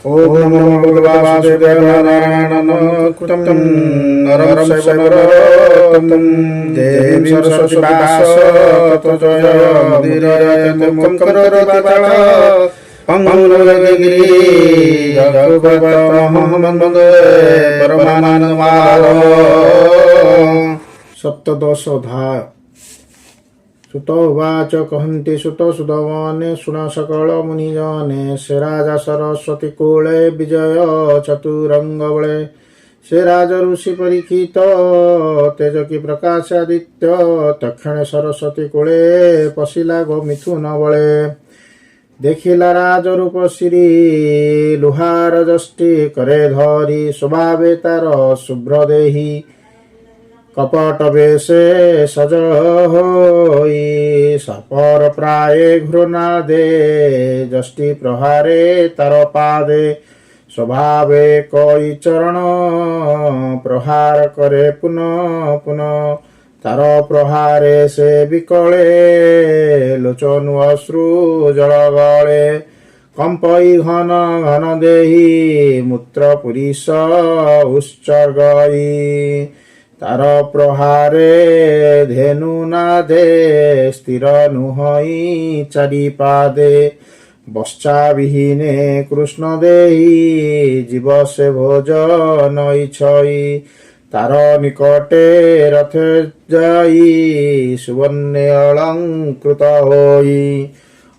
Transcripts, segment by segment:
ଓମ୍ ନମୋ ଭଗବତେ ବାସୁଦେବାୟ। ନାରାୟଣ ନମସ୍କୃତଂ ନରଂ ଚୈବ ନରୋତ୍ତମଂ ଦେବୀଂ ସରସ୍ୱତୀ ବ୍ୟାସ ତତୋ ଜୟମୁଦୀରୟେତ୍। ମୂକଂ କରୋତି ବାଚାଳଂ ପଙ୍ଗୁଂ ଲଙ୍ଘୟତେ ଯତ୍କୃପା ବନ୍ଦେ ପରମାନନ୍ଦ ମାଧବ। ସପ୍ତଦଶ ଅଧ୍ୟାୟ। ସୂତ ଉବାଚ, କହନ୍ତି ସୂତ ସୁଧବନେ, ଶୁଣ ସକଳ ମୁନି ଜନେ। ସେ ରାଜା ସରସ୍ୱତୀ କୂଳେ, ବିଜୟ ଚତୁରଙ୍ଗ ବଳେ। ସେ ରାଜ ଋଷି ପରୀକ୍ଷିତ, ତେଜ କି ପ୍ରକାଶ ଆଦିତ୍ୟ। ତକ୍ଷଣେ ସରସ୍ୱତୀ କୂଳେ ପଶିଲା ଗୋ ମିଥୁନ ବଳେ। ଦେଖିଲା ରାଜ ରୂପ ଶ୍ରୀ, ଲୁହାର ଯଷ୍ଟି କରେ ଧରି। ସ୍ୱଭାବେ ତାର ଶୁଭ୍ର ଦେହି, କପଟ ବେଶେ ସଜ ହୋଇ। ସପର ପ୍ରାୟ ଘୃଣା ଦେ, ଯଷ୍ଟି ପ୍ରହାରେ ତାର ପାଦେ। ସ୍ୱଭାବେ କଇ ଚରଣ, ପ୍ରହାର କରେ ପୁନ ପୁନ। ତାର ପ୍ରହାରେ ସେ ବିକଳେ, ଲୋଚନୁ ଅଶ୍ରୁ ଜଳ ଗଳେ। କମ୍ପଇ ଘନ ଘନ ଦେହି, ମୂତ୍ର ପୁରିଷ ଉତ୍ସର୍ଗଇ। ତାର ପ୍ରହାରେ ଧେନୁ ନାଦେ, ସ୍ଥିର ନୁହଇ ଚାରିପାଦେ। ବତ୍ସା ବିହୀନେ କୃଷ୍ଣ ଦେହି, ଜୀବ ସେ ଭୋଜନ ଇଛଇ। ତାର ନିକଟେ ରଥେ ଯାଇ, ସୁବର୍ଣ୍ଣେ ଅଳଙ୍କୃତ ହୋଇ।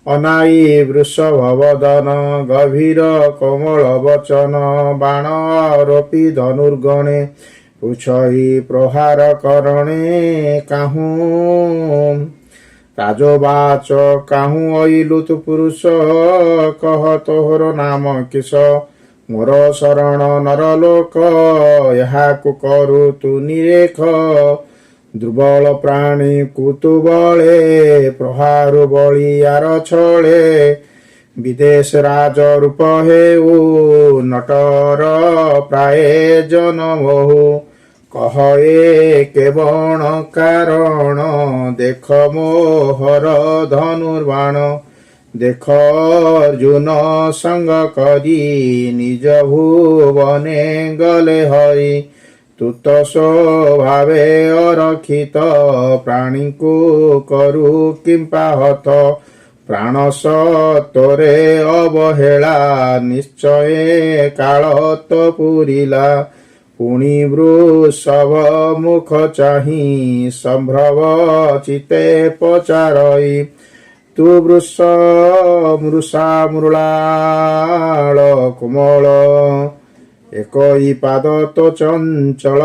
ଅନାଇ ବୃଷଭ ବଦନ, ଗଭୀର କୋମଳ ବଚନ। ବାଣ ଆରୋପି ଧନୁର୍ଗଣେ, ପୁଛଇ ପ୍ରହାର କରଣେ କାହୁଁ। ରାଜୋବାଚ, କାହୁଁ ଅଇଲୁ ତୁ ପୁରୁଷ, କହ ତୋହର ନାମ କିସ? ମୋର ଶରଣ ନରଲୋକ, ଏହାକୁ କରୁ ତୁ ନିରେଖ। ଦୁର୍ବଳ ପ୍ରାଣୀ ତୁ ବଳେ, ପ୍ରହାରୁ ବଳିଆର ଛଳେ। ବିଦେଶ ରାଜ ରୂପ ହେଉ, ନଟର ପ୍ରାୟ ଜନମହୁ। କହ ଏ କେବଣ କାରଣ, ଦେଖ ମୋହର ଧନୁର୍ବାଣ। ଦେଖ ଅର୍ଜୁନ ସଙ୍ଗ କରି, ନିଜ ଭୁବନେ ଗଲେ ହରି। ତୁତ ସ୍ୱଭାବେ ଅରକ୍ଷିତ, ପ୍ରାଣୀଙ୍କୁ କରୁ କିମ୍ପା ହତ। ପ୍ରାଣ ସତ୍ୱରେ ଅବହେଳା, ନିଶ୍ଚୟ କାଳ ତ ପୁରିଲା। ପୁଣି ବୃଷଭ ମୁଖ ଚାହିଁ, ସମ୍ଭ୍ରମ ଚିତ୍ତେ ପଚାରଇ। ତୁ ବୃଷ ମୃଷା ମୃଣାଳ କୋମଳ, ଏକଇ ପାଦ ତୋ ଚଞ୍ଚଳ।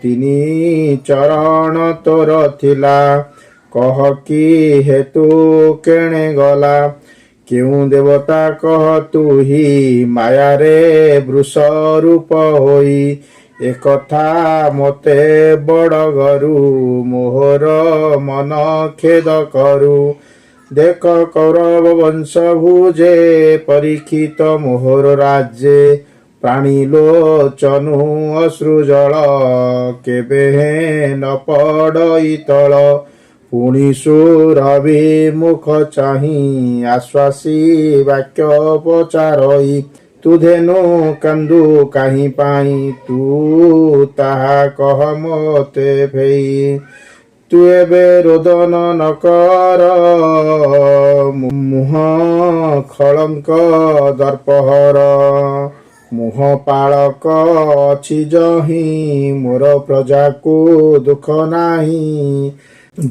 ତିନି ଚରଣ ତୋର ଥିଲା, କହ କି ହେତୁ କେଣେ ଗଲା? କେଉଁ ଦେବତା କହ ତୁହି, ମାୟାରେ ବୃଷ ରୂପ ହୋଇ। ଏକଥା ମୋତେ ବଡ଼ ଗରୁ, ମୋହର ମନ ଖେଦ କରୁ। ଦେଖ କୌରବ ବଂଶ ଭୁଜେ, ପରୀକ୍ଷିତ ମୋହର ରାଜ୍ୟେ। ପ୍ରାଣୀ ଲୋଚନୁ ଅଶ୍ରୁ ଜଳ, କେବେ ନ ପଡ଼ଇ ତଳ। ପୁଣି ସୁରଭି ମୁଖ ଚାହିଁ, ଆଶ୍ୱାସୀ ବାକ୍ୟ ପଚାରଇ। ତୁ ଧେନୁ କାନ୍ଦୁ କାହିଁ ପାଇଁ, ତୁ ତାହା କହ ମୋତେ ଫେଇ। ତୁ ଏବେ ରୋଦନ ନ କର, ମୁହଁ ଖଳଙ୍କ ଦର୍ପହର। ମୁହଁ ପାଳକ ଅଛି ଯହିଁ, ମୋର ପ୍ରଜାକୁ ଦୁଃଖ ନାହିଁ।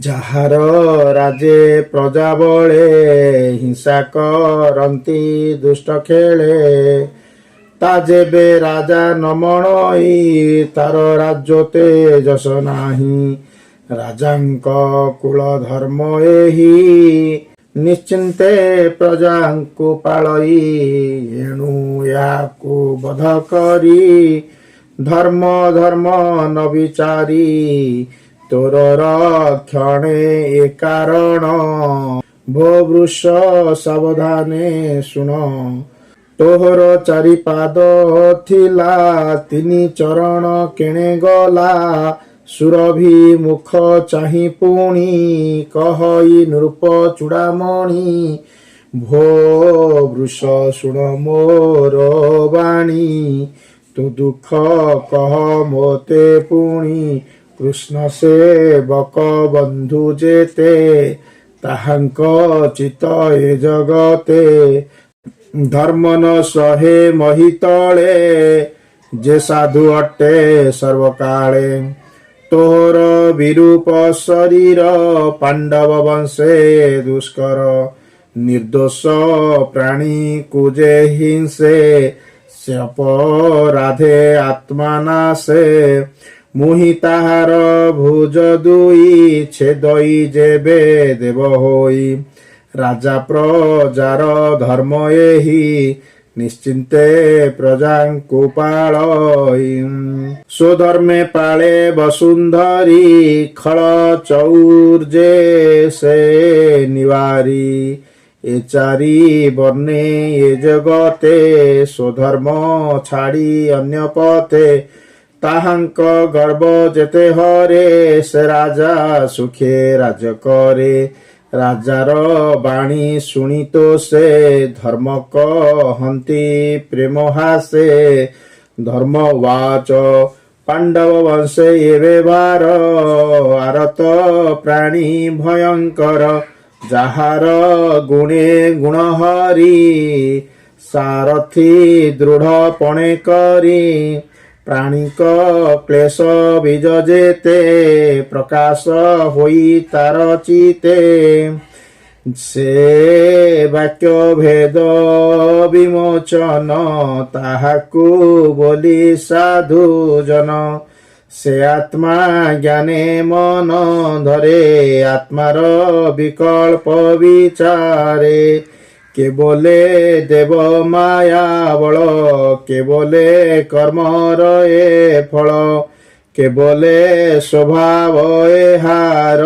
ଯାହାର ରାଜେ ପ୍ରଜା ବଳେ, ହିଂସା କରନ୍ତି ଦୁଷ୍ଟ ଖେଳେ। ତା ଯେବେ ରାଜା ନ ମଣଇ, ତାର ରାଜ୍ୟ ତେଜସ ନାହିଁ। ରାଜାଙ୍କ କୁଳ ଧର୍ମ ଏହି, ନିଶ୍ଚିନ୍ତେ ପ୍ରଜାଙ୍କୁ ପାଳଇ। ଏଣୁ ଏହାକୁ ବଧ କରି, ଧର୍ମ ଧର୍ମ ନ ବିଚାରି। ତୋର ରକ୍ଷଣେ ଏ କାରଣ, ଭୋ ବୃଷ ସାବଧାନେ ଶୁଣ। ତୋହର ଚାରିପାଦ ଥିଲା, ତିନି ଚରଣ କେଣେ ଗଲା? ସୁରଭି ମୁଖ ଚାହିଁ ପୁଣି କହଇ ନୃପ ଚୂଡ଼ାମଣି। ଭୋ ବୃଷ ଶୁଣ ମୋର ବାଣୀ, ତୁ ଦୁଃଖ କହ ମୋତେ ପୁଣି। କୃଷ୍ଣ ସେବକ ବନ୍ଧୁ ଯେତେ, ତାହାଙ୍କ ଚିତ ଏ ଜଗତେ। ଧର୍ମ ନ ସହେ ମହିତଳେ, ଯେ ସାଧୁ ଅଟେ ସର୍ବକାଳେ। ତୋର ବିରୂପ ଶରୀର, ପାଣ୍ଡବ ବଂଶେ ଦୁଷ୍କର। ନିର୍ଦ୍ଦୋଷ ପ୍ରାଣୀ କୁ ଯେ ହିଂସେ, ସେ ଅପରାଧେ ଆତ୍ମା ନାଶେ। ମୁହିଁ ତାହାର ଭୁଜ ଦୁଇ ଛେଦଇ ଯେବେ ଦେବ ହୋଇ। ରାଜା ପ୍ରଜାର ଧର୍ମ ଏହି, ନିଶ୍ଚିନ୍ତେ ପ୍ରଜାଙ୍କୁ ପାଳଇ। ସ୍ୱଧର୍ମେ ପାଳେ ବସୁନ୍ଧରୀ, ଖଳ ଚୌର୍ଯ୍ୟେ ସେ ନିବାରୀ। ଏ ଚାରି ବର୍ଣ୍ଣେ ଏ ଜଗତେ, ସ୍ୱଧର୍ମ ଛାଡ଼ି ଅନ୍ୟ ପଥେ। ତାହାଙ୍କ ଗର୍ବ ଯେତେ ହରେ, ସେ ରାଜା ସୁଖେ ରାଜ କରେ। ରାଜାର ବାଣୀ ଶୁଣି ତ ସେ, ଧର୍ମ କହନ୍ତି ପ୍ରେମ ହାସେ। ଧର୍ମ ଉବାଚ, ପାଣ୍ଡବ ବଂଶେ ଏବେ ଭାର, ଆରତ ପ୍ରାଣୀ ଭୟଙ୍କର। ଯାହାର ଗୁଣେ ଗୁଣ ହରି, ସାରଥି ଦୃଢ଼ ପଣେ କରି। ପ୍ରାଣୀଙ୍କ କ୍ଲେଶ ବୀଜ ଯେତେ, ପ୍ରକାଶ ହୋଇ ତାର ଚିତେ। ସେ ବାକ୍ୟ ଭେଦ ବିମୋଚନ, ତାହାକୁ ବୋଲି ସାଧୁ ଜନ। ସେ ଆତ୍ମା ଜ୍ଞାନେ ମନ ଧରେ, ଆତ୍ମାର ବିକଳ୍ପ ବିଚାରେ। କେ ବୋଲେ ଦେବ ମାୟା ବଳ, କେ ବୋଲେ କର୍ମର ଏ ଫଳ। କେ ବୋଲେ ସ୍ୱଭାବ ଏହାର,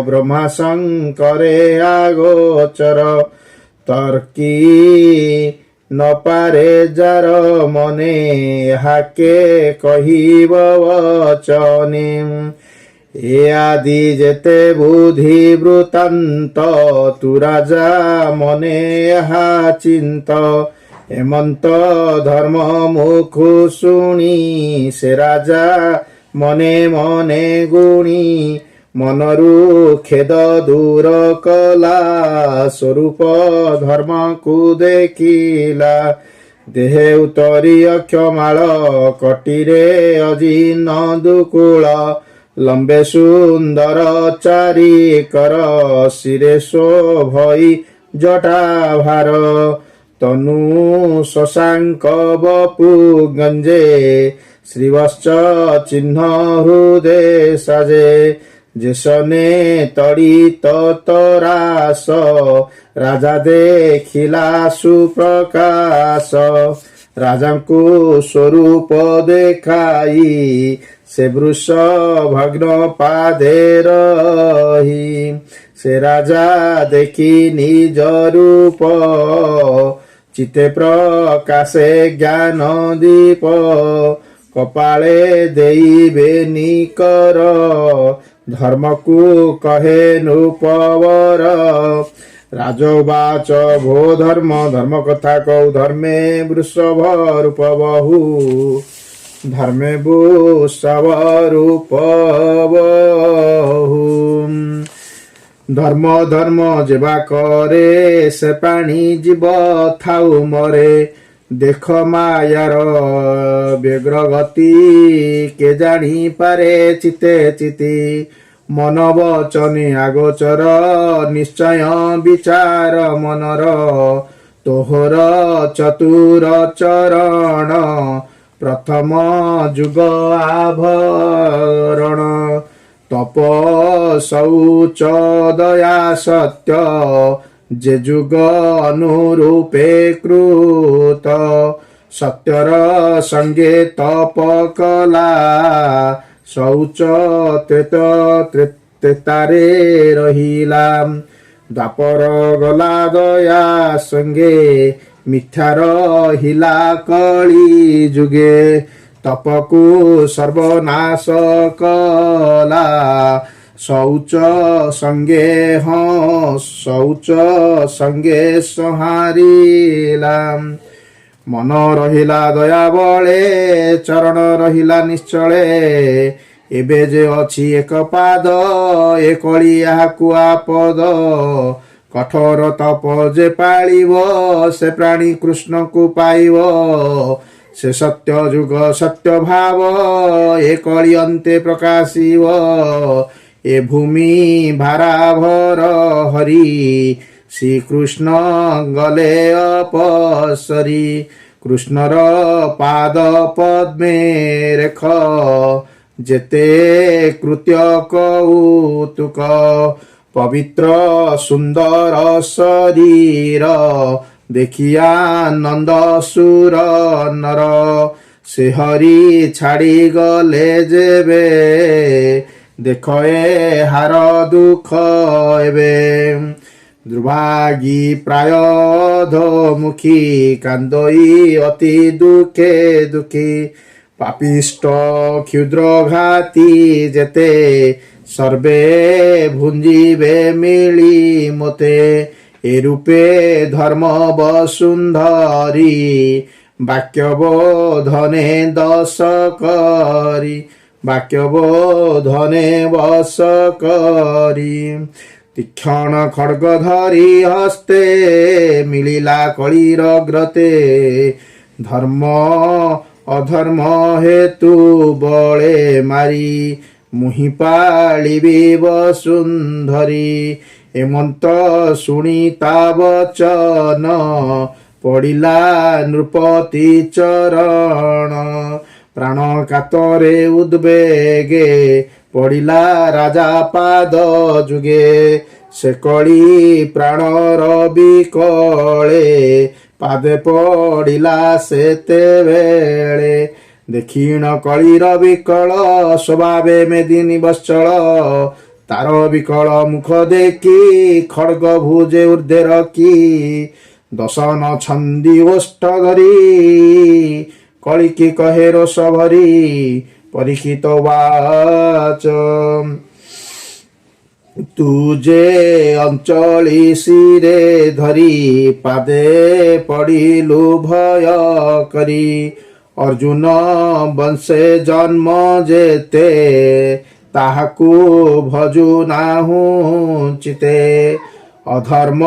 ବ୍ରହ୍ମା ଶଙ୍କରେ ଅଗୋଚର। ତର୍କି ନ ପାରେ ଯାର ମନେ, ଏହା କେ କହିବ ବଚନେ? ଏ ଆଦି ଯେତେ ବୁଦ୍ଧି ବୃତ୍ତାନ୍ତ, ତୁ ରାଜା ମନେ ଏହା ଚିନ୍ତ। ଏମନ୍ତ ଧର୍ମ ମୁଖୁ ଶୁଣି, ସେ ରାଜା ମନେ ମନେ ଗୁଣି। ମନରୁ ଖେଦ ଦୂର କଲା, ସ୍ୱରୂପ ଧର୍ମକୁ ଦେଖିଲା। ଦେହେ ଉତ୍ତରୀ ଅକ୍ଷମାଳ, କଟିରେ ଅଜୀର୍ଣ୍ଣ ଦୁକୂଳ। ଲମ୍ବେ ସୁନ୍ଦର ଚାରି କର, ଶିରେ ଶୋଭଇ ଜଟା ଭାର। ତନୁ ଶଶାଙ୍କ ବପୁ ଗଞ୍ଜେ, ଶ୍ରୀବତ୍ସ ଚିହ୍ନ ହୃଦେ ସାଜେ। ଯେସନେ ତଡ଼ିତ ତରାସ, ରାଜା ଦେଖିଲା ସୁପ୍ରକାଶ। ରାଜାଙ୍କୁ ସ୍ୱରୂପ ଦେଖାଇ, ସେ ବୃଷ ଭଗ୍ନ ପାଦେ ରହି। ସେ ରାଜା ଦେଖି ନିଜ ରୂପ, ଚିତ୍ତେ ପ୍ରକାଶେ ଜ୍ଞାନ ଦୀପ। କପାଳେ ଦେଇବେ ନିକର, ଧର୍ମକୁ କହେ ନୃପବର। ରାଜୋବାଚ, ଭୋ ଧର୍ମ, ଧର୍ମ କଥା କହୁ। ଧର୍ମେ ବୃଷଭ ରୂପ ବହୁ, ଧର୍ମେ ବୃଷଭ ରୂପ ବହୁ। ଧର୍ମ ଧର୍ମ ଯେବା କରେ, ସେ ପ୍ରାଣୀ ଜୀବ ଥାଉ ମରେ। ଦେଖ ମାୟାର ବ୍ୟଗ୍ର ଗତି, କେ ଜାଣିପାରେ ଚିତେ ଚିତି? ମନ ବଚନେ ଅଗୋଚର, ନିଶ୍ଚୟ ବିଚାର ମନର। ତୋହର ଚତୁର ଚରଣ, ପ୍ରଥମ ଯୁଗ ଆଭରଣ। ତପ ଶୌଚ ଦୟା ସତ୍ୟ, ଯେ ଯୁଗ ଅନୁରୂପେ କୃତ। ସତ୍ୟର ସଙ୍ଗେ ତପ କଲା, ଶୌଚ ତ୍ରେତ ତ୍ରେତାରେ ରହିଲା। ଦ୍ୱାପର ଗଲା ଦୟା ସଙ୍ଗେ, ମିଥ୍ୟା ରହିଲା କଳି ଯୁଗେ। ତପକୁ ସର୍ବନାଶ କଲା, ଶୌଚ ସଙ୍ଗେ, ହଁ, ଶୌଚ ସଙ୍ଗେ ସଂହାରିଲା। ମନ ରହିଲା ଦୟା ବଳେ, ଚରଣ ରହିଲା ନିଶ୍ଚଳେ। ଏବେ ଯେ ଅଛି ଏକ ପାଦ, ଏ କଳି ଏହାକୁ ଆପଦ। କଠୋର ତପ ଯେ ପାଳିବ, ସେ ପ୍ରାଣୀ କୃଷ୍ଣକୁ ପାଇବ। ସେ ସତ୍ୟ ଯୁଗ ସତ୍ୟ ଭାବ, ଏ କଳି ଅନ୍ତେ ପ୍ରକାଶିବ। ଏ ଭୂମି ଭାରାଭର ହରି, ଶ୍ରୀକୃଷ୍ଣ ଗଲେ ଅପସରି। କୃଷ୍ଣର ପାଦ ପଦ୍ମେ ରେଖ ଯେତେ କୃତ୍ୟ କୌତୁକ। ପବିତ୍ର ସୁନ୍ଦର ଶରୀର ଦେଖିଆ ନନ୍ଦ ସୁର ନର। ସେ ହରି ଛାଡ଼ି ଗଲେ ଯେବେ, ଦେଖ ଏହାର ଦୁଃଖ ଏବେ। ଦୁର୍ଭାଗୀ ପ୍ରାୟ ଅଧୋମୁଖୀ, କାନ୍ଦଇ ଅତି ଦୁଃଖେ ଦୁଃଖୀ। ପାପିଷ୍ଠ କ୍ଷୁଦ୍ର ଘାତି ଯେତେ, ସର୍ବେ ଭୁଞ୍ଜିବେ ମିଳି ମୋତେ। ଏ ରୂପେ ଧର୍ମ ବସୁନ୍ଧରୀ, ବାକ୍ୟ ବୋଧନେ ଦଶ କରି, ବାକ୍ୟ ବୋଧନେ ବସ କରି। ତୀକ୍ଷଣ ଖଡ଼ଗ ଧରି ହସ୍ତେ, ମିଳିଲା କଳିର ଗ୍ରତେ। ଧର୍ମ ଅଧର୍ମ ହେତୁ ବଳେ ମାରି, ମୁହିଁ ପାଳିବି ବସୁନ୍ଧରୀ। ଏମନ୍ତ ଶୁଣି ତା ବଚନ, ପଡ଼ିଲା ନୃପତି ଚରଣ। ପ୍ରାଣ କାତରେ ଉଦ୍ବେଗେ, ପଡ଼ିଲା ରାଜା ପାଦ ଯୁଗେ। ସେ କଳି ପ୍ରାଣର ବିକଳେ, ପାଦେ ପଡ଼ିଲା ସେତେବେଳେ। ଦେଖିଣ କଳିର ବିକଳ ସ୍ୱଭାବେ ମେଦିନୀ ବତ୍ସଳ। ତାର ବିକଳ ମୁଖ ଦେଖି, ଖଡ଼ଗ ଭୁଜେ ଉର୍ଦ୍ଧ୍ୱେ ରଖି, ଦଶନ ଛନ୍ଦି ଓଷ୍ଠ ଧରି, କଳିକି କହେ ରୋଷ ଭରି। ପରୀକ୍ଷିତ ଉବାଚ: ତୁ ଯେ ଅଞ୍ଚଳି ଶିରେ ଧରି, ପାଦେ ପଡ଼ିଲୁ ଭୟ କରି। ଅର୍ଜୁନ ବଂଶେ ଜନ୍ମ ଯେତେ, ତାହାକୁ ଭଜୁ ନାହୁଁ ଚିତେ। ଅଧର୍ମ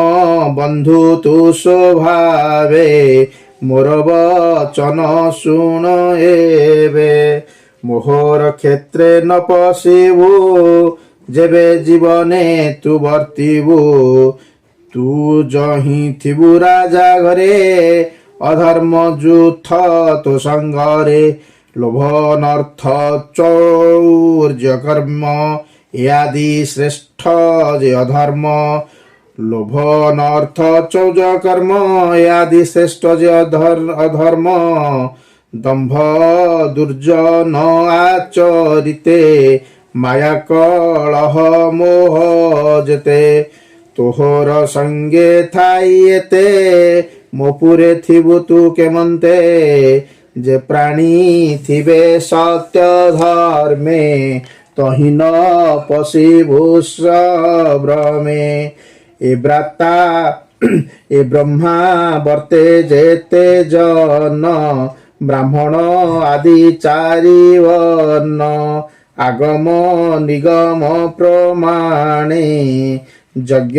ବନ୍ଧୁ ତୁ ସ୍ୱଭାବେ, ମୋର ବଚନ ଶୁଣ ଏବେ। ମୋହର କ୍ଷେତ୍ରେ ନ ପଶିବୁ, ଯେବେ ଜୀବନେ ତୁ ବର୍ତ୍ତିବୁ। ତୁ ଯହିଁ ଥିବୁ ରାଜା ଘରେ, ଅଧର୍ମ ଯୂଥ ତୋ ସଙ୍ଗରେ। ଲୋଭ ଅନର୍ଥ ଚୌର୍ଯ୍ୟ କର୍ମ, ଏ ଆଦି ଶ୍ରେଷ୍ଠ ଯେ ଅଧର୍ମ। ଲୋଭ ଅନର୍ଥ ଚୌର୍ଯ୍ୟ କର୍ମ, ଏ ଆଦି ଶ୍ରେଷ୍ଠ ଯେ ଅଧର୍ମ। ଦମ୍ଭ ଦୁର୍ଜନ ଆଚରିତେ, ମାୟା କଳହ ମୋହ ଯେତେ। ତୋହର ସଙ୍ଗେ ଥାଇ ଏତେ, ମୋ ପୁରେ ଥିବୁ ତୁ କେମନ୍ତେ? ଯେ ପ୍ରାଣୀ ଥିବେ ସତ୍ୟ ଧର୍ମେ, ତହିଁ ନ ପଶିବୁ ଭ୍ରମେ। ଏ ବ୍ରାତା ଏ ବ୍ରହ୍ମା ବର୍ତ୍ତେ ଯେତେ ଜନ, ବ୍ରାହ୍ମଣ ଆଦି ଚାରି ବର୍ଣ୍ଣ। ଆଗମ ନିଗମ ପ୍ରମାଣେ, ଯଜ୍ଞ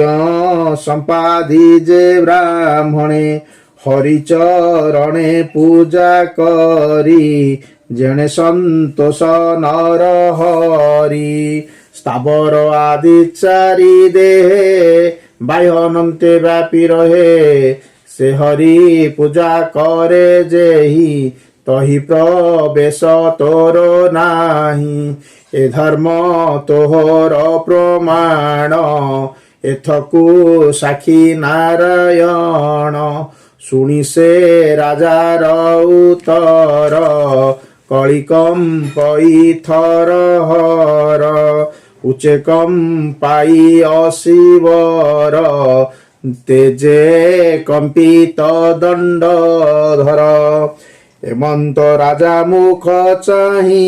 ସମ୍ପାଦି ଯେ ବ୍ରାହ୍ମଣେ। ହରିଚରଣେ ପୂଜା କରି, ଯେଣେ ସନ୍ତୋଷ ନର ହରି। ସ୍ଥାବର ଆଦି ଚାରି ଦେହେ, ବାହ୍ୟ ଅନନ୍ତେ ବ୍ୟାପୀ ରହେ। ସେ ହରି ପୂଜା କରେ ଯେହି, ତହି ପ୍ରବେଶ ତୋର ନାହିଁ। ଏ ଧର୍ମ ତୋହର ପ୍ରମାଣ, ଏଥକୁ ସାକ୍ଷୀ ନାରାୟଣ। ଶୁଣି ସେ ରାଜାର ଉତ୍ତର, କଳି କମ୍ପଇ ଥର ହର। ଉଚେ କମ୍ପାଇ ଅଶିବର, ତେଜେ କମ୍ପିତ ଦଣ୍ଡ ଧର। ଏମନ୍ତ ରାଜା ମୁଖ ଚାହିଁ,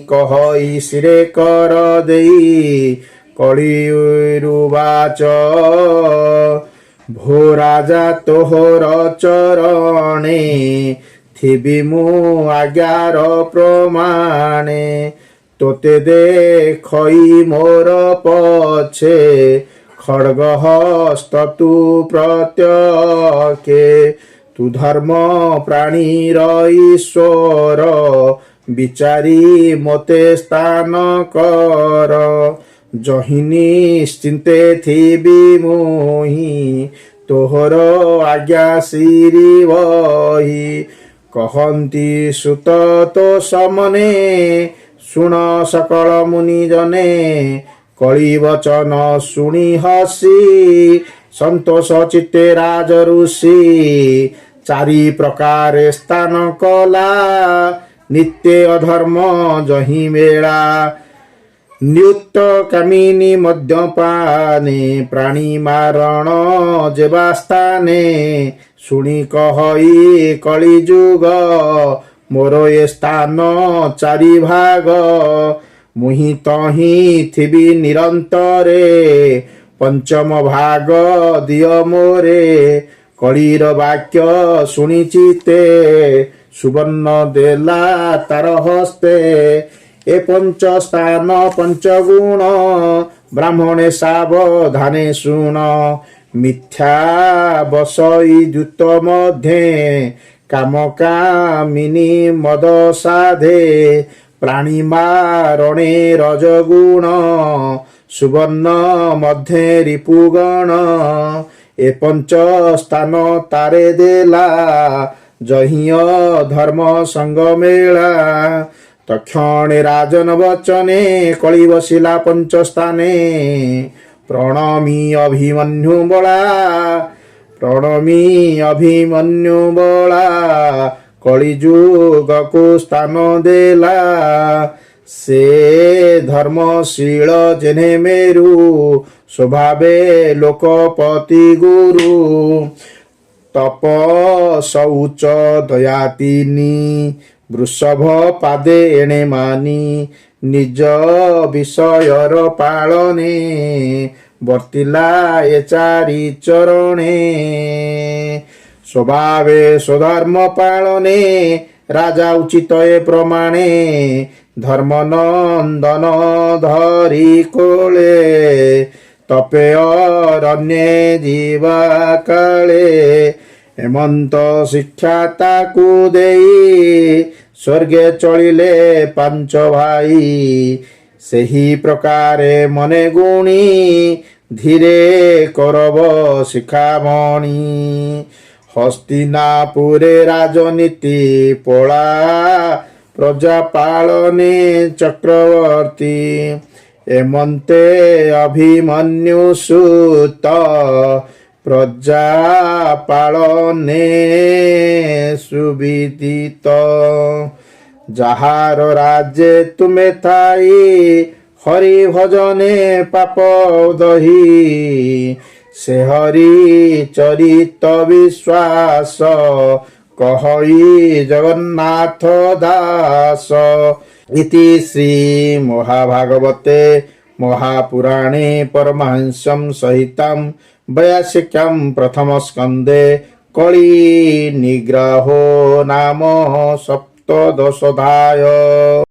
କହଇ ଶିରେ କର ଦେଇ। କଳିରୁବାଚ, ଭୋ ରାଜା, ତୋହର ଚରଣେ ଥିବି ମୁଁ ଆଜ୍ଞାର ପ୍ରମାଣେ। ତୋତେ ଦେଖଇ ମୋର ପଛେ ଖଡ଼ଗ ହସ୍ତ ତୁ ପ୍ରତ୍ୟକ୍ଷେ। ତୁ ଧର୍ମ ପ୍ରାଣୀର ଈଶ୍ୱର, ବିଚାରି ମୋତେ ସ୍ଥାନ କର। ଯହିଁ ନିଶ୍ଚିନ୍ତେ ଥିବି ମୁହିଁ, ତୋହର ଆଜ୍ଞା ଶିରିବହି। କହନ୍ତି ସୁତ ତୋ ସମନେ, ଶୁଣ ସକଳ ମୁନି ଜନେ। କଳି ବଚନ ଶୁଣି ହସି ସନ୍ତୋଷ ଚିତ୍ତେ ରାଜ ଋଷି। ଚାରି ପ୍ରକାରେ ସ୍ଥାନ କଲା, ନିତ୍ୟ ଅଧର୍ମ ଯହିଁ ମେଳା। ନ୍ୟୁତ କାମିନୀ ମଦ୍ୟପାନେ, ପ୍ରାଣୀ ମାରଣ ଯେବା ସ୍ଥାନେ। ଶୁଣି କହଇ କଳି ଯୁଗ, ମୋର ଏ ସ୍ଥାନ ଚାରି ଭାଗ। ମୁହିଁ ତହିଁ ଥିବି ନିରନ୍ତରେ, ପଞ୍ଚମ ଭାଗ ଦିଅ ମୋରେ। କଳିର ବାକ୍ୟ ଶୁଣି ଚିତ୍ତେ ସୁବର୍ଣ୍ଣ ଦେଲା ତାର ହସ୍ତେ। ଏ ପଞ୍ଚ ସ୍ଥାନ ପଞ୍ଚଗୁଣ, ବ୍ରାହ୍ମଣେ ସାବଧାନେ ଶୁଣ। ମିଥ୍ୟା ବସଇ ଦ୍ୟୁତ ମଧ୍ୟେ, କାମ କାମିନୀ ମଦ ସାଧେ। ପ୍ରାଣୀ ମାରଣେ ରଜଗୁଣ, ସୁବର୍ଣ୍ଣ ମଧ୍ୟେ ରିପୁଗଣ। ଏ ପଞ୍ଚ ସ୍ଥାନ ତାରେ ଦେଲା, ଯହିଁ ଧର୍ମ ସଙ୍ଗ ମେଳା। ତକ୍ଷଣେ ରାଜନ ବଚନେ କଳି ବସିଲା ପଞ୍ଚସ୍ଥାନେ। ପ୍ରଣମୀ ଅଭିମନ୍ୟୁ ବଳା, ପ୍ରଣମୀ ଅଭିମନ୍ୟୁ ବଳା, କଳିଯୁଗକୁ ସ୍ଥାନ ଦେଲା। ସେ ଧର୍ମଶୀଳ ଯେନେ ମେରୁ, ସ୍ୱଭାବେ ଲୋକପତି ଗୁରୁ। ତପ ଶୌଚ ଦୟା ତିନି, ବୃଷଭ ପାଦେ ଏଣେ ମାନି। ନିଜ ବିଷୟର ପାଳନେ, ବର୍ତ୍ତିଲା ଏ ଚାରି ଚରଣେ। ସ୍ୱଭାବେ ସ୍ୱଧର୍ମ ପାଳନେ, ରାଜା ଉଚିତ ଏ ପ୍ରମାଣେ। ଧର୍ମ ନନ୍ଦନ ଧରି କୋଳେ, ତପେ ଅରଣ୍ୟେ ଯିବା କାଳେ। ଏମନ୍ତ ଶିକ୍ଷା ତାକୁ ଦେଇ, ସ୍ୱର୍ଗେ ଚଳିଲେ ପାଞ୍ଚ ଭାଇ। ସେହି ପ୍ରକାରେ ମନେ ଗୁଣି, ଧୀରେ କରବ ଶିଖାମଣି। ହସ୍ତିନାପୁରେ ରାଜନୀତି ପୋଳା, ପ୍ରଜା ପାଳନେ ଚକ୍ରବର୍ତ୍ତୀ। ଏମନ୍ତେ ଅଭିମନ୍ୟୁ ସୁତ, ପ୍ରଜା ପାଳନେ ସୁବିଦିତ। ଯାହାର ରାଜ୍ୟେ ତୁମେ ଥାଇ, ହରି ଭଜନେ ପାପ ଦହି। ସେ ହରି ଚରିତ ବିଶ୍ୱାସ, କହଇ ଜଗନ୍ନାଥ ଦାସ। ଇତି ଶ୍ରୀ ମହାଭାଗବତେ ମହାପୁରାଣେ ପରମହଂସ୍ୟାଂ ସଂହିତାୟାଂ ବୈୟାସିକ୍ୟାଂ ପ୍ରଥମ ସ୍କନ୍ଧେ କଳି ନିଗ୍ରହୋ ନାମ ସପ୍ତଦଶୋऽଧ୍ୟାୟଃ।